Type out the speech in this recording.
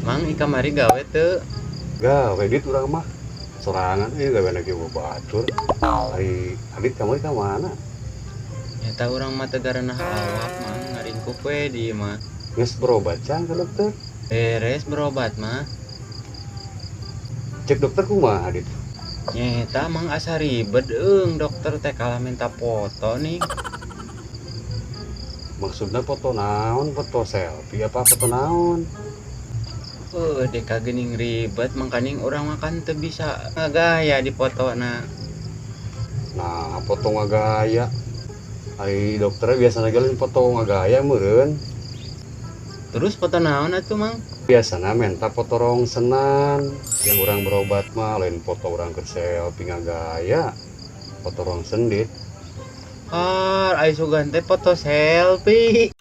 Mang, kamari gawe teu? Gawe, Dit, urang mah. Sorangan euy gawe lagi batur. Ari Adit kamari ka mana? Nyata urang mah teu garanah awak, Mang, ngaringkuk we di imah. Geus berobat can ka dokter? Beres berobat mah. Cek dokter kumaha, Adit? Nyeta, Mang, asa ribet eung dokter teh, kalah minta foto nih. Maksudnya foto naon? Foto selfie apa foto naon? Eh, deka geuning ribet, mangkaning urang mah kan teu bisa ngagaya di fotona. Nah, foto ngagaya. Ari dokternya biasanya ge lain foto ngagaya meureun. Terus foto naon atuh, Mang? Biasana minta foto rongsenan. Yang urang berobat mah lain foto urang ke selfie ngagaya. Foto rongsen, Dit. Har, ai sugan teh foto selfie.